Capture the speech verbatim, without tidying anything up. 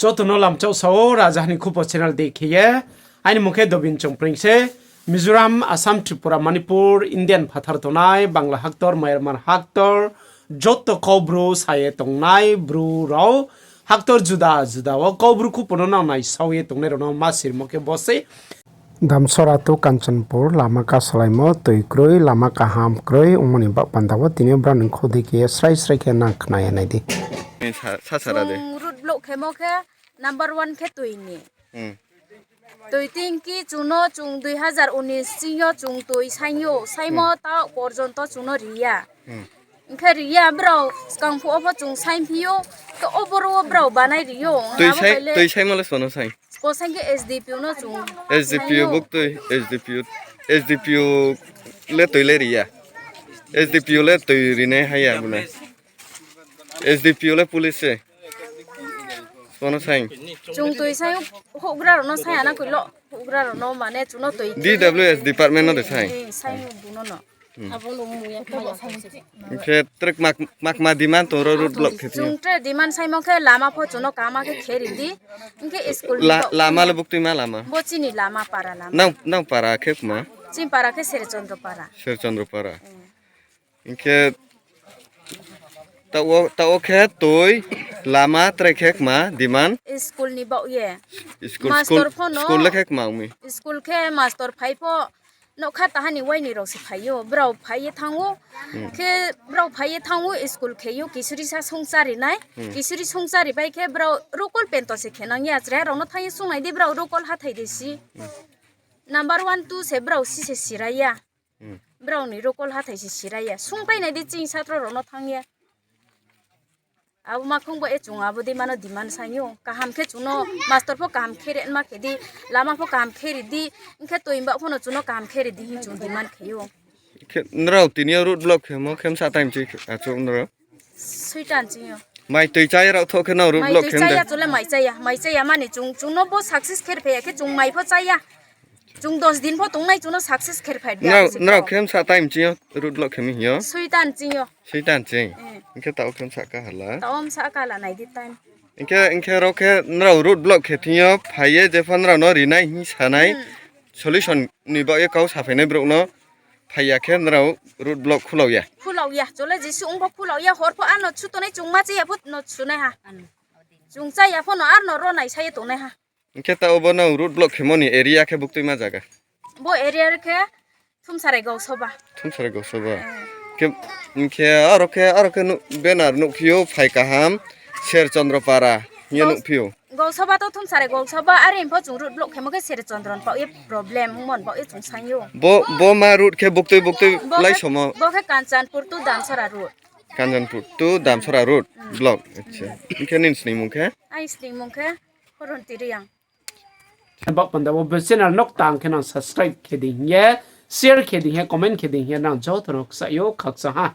Joto no lamchak sao, Raja Hani Khupo channel de khe ye. Aini mung khe Dobin Chongpreng se. Mizoram, Assam, Tripura, Manipur, Indian phathar tongnai, Bangla haktor, Myanmar haktor, joto Kaubru sa ye tongnai Bru rao, haktor juda juda wo Kaubru khupo no nang naisao ye tongnai rao no ma sirmo khe bo sei. Damsora to Kanchanpur lama kasalaimo, tui kroi, lama kaham kroi, ongmo ni baoh panda wo tini yo brao ni khodei khe srai srai khe nang khna ye nai di. Sa, sa, sara de. Chung road block khemo khe number one khe tui ni. Hmm. Tui tin ki chung no chung dui hazar unis ching yo chung tui saing yo, saimo Hmm. ta porjonto chung no ri ya. Hmm. Hing khe ri ya brao, skang phuh wo pho chung saing phi ou, to o boro wo brao banai ri ou, Tui abo sai, bai le tui saimo le sono saing. Bo saing khe S D P O no chung S D P O saing ou. Buktui, S D P O, S D P O le tui le ri ya. S D P O le tui rinai hai ya bo na. S D P O le police se. Sono saing. Chung tui saing ou, houhgra rao no saing ya na koi lo, houhgra rao no mane chung no tui D W S department no de saing. Eh, saing ou buno no. Hmm. Hing khe tre kma, kma, kma demand tong ro road block khe Chung tini. Tre demand saimo khe lama pho chung no kaham khe khe ri di. Hing khe school ni La-, baoh lama le buktui ma lama. Bo chini lama para lama. Nang, nang para khe kma? Chini para khe Serchondro para. Serchondro para. Hmm. Hing khe taoh wo, taoh wo khe tui lama tre khe kma demand? School ni baoh ye. School, Master school, pho no school le khe kma ong mi? School khe master phai pho Nougkha taha ni uaini rao se phai ou, brao phai ye thanng ou. Hmm. Khe brao phai ye thanng ou, school khe ou, kisuri sa sungchari nai. Hmm. Kisuri sungchari bai khe brao rokol pento se khe nang ya, chrai rao no thanng ye sungnai di, brao rokol hathái de si. Hmm. Number one, two se brao si se sirai ya. Hmm. Brao ni rokol hathái se sirai ya. Sungpai nai di ching satro rao no thanng ye. Abo ma khong bo e chung abo dei mano demand saing ou. Kaham khe chung no master pho kaham khe ri ma khe di, lama pho kaham khe ri di, hing khe tui baoh pho no chung no kaham khe ri di hing chung demand khe ou. Khe nrao tini yo road block khemo khe msa time chi achouh nrao? Soitan ching yo. Mai tui chá ya rao thoh khe nrao road block khe mde? Mai tui chá ya, chole mai chá ya, mai chá ya mani chung, chung no bo success khe ri phai ya khe chung mai pho chá ya. Chung dos din pho tongnai chung no success khe ri phai ya. Nrao, nrao khe msa time ching yo road block khe mi hing yo? Soitan ching yo. Soitan ching. Eh. Hing khe taoh khe msa ka hala. Taoh msa ka hala nai di time. Hing khe, hing khe ro khe nrao road block khe thing yo phai ye jepho nrao no rinai hing sanai Hmm. solution ni baoh ye kau saphainai brouh no phai ya khe nrao road block khulao ya. Khulao ya. Chole jesuh ong pho khulao ya, hor pho ano chu tongnai chung ma chá ya pho no chunai ha. Chung chá ya pho no ano ro naisa ye tongnai ha. Hing khe taoh bo nrao road block khemo ni area khe buktui ma zaga? Bo area khe Thumsarai Gausoba. Thumsarai Gausoba. Eh. Khe, hing khe aro khe, aro khe nu-, banner nuhphi ou phai kaham, Serchondro para hing ye Gaus-, nuhphi ou. Gausoba to Thumsarai Gausoba, are pho chung road block khemo khe Serchondro ni baoh ye problem, mon baoh ye chung saing ou. Bo, bo ma road khe buktui buktui Bo khe, lai somo? Bo khe Kanchanpur to Damsora road. Kanchanpur to Damsora road Hmm. block. Acha. Hing khe nini sningmung khe? Aini sningmung khe Horonti Reang. Baoh panda wo bo channel no tang khe nang subscribe khe di hing ye, share khe di hing ye, comment khe di hing ye, nang joto no kchah ou, khakchang ha.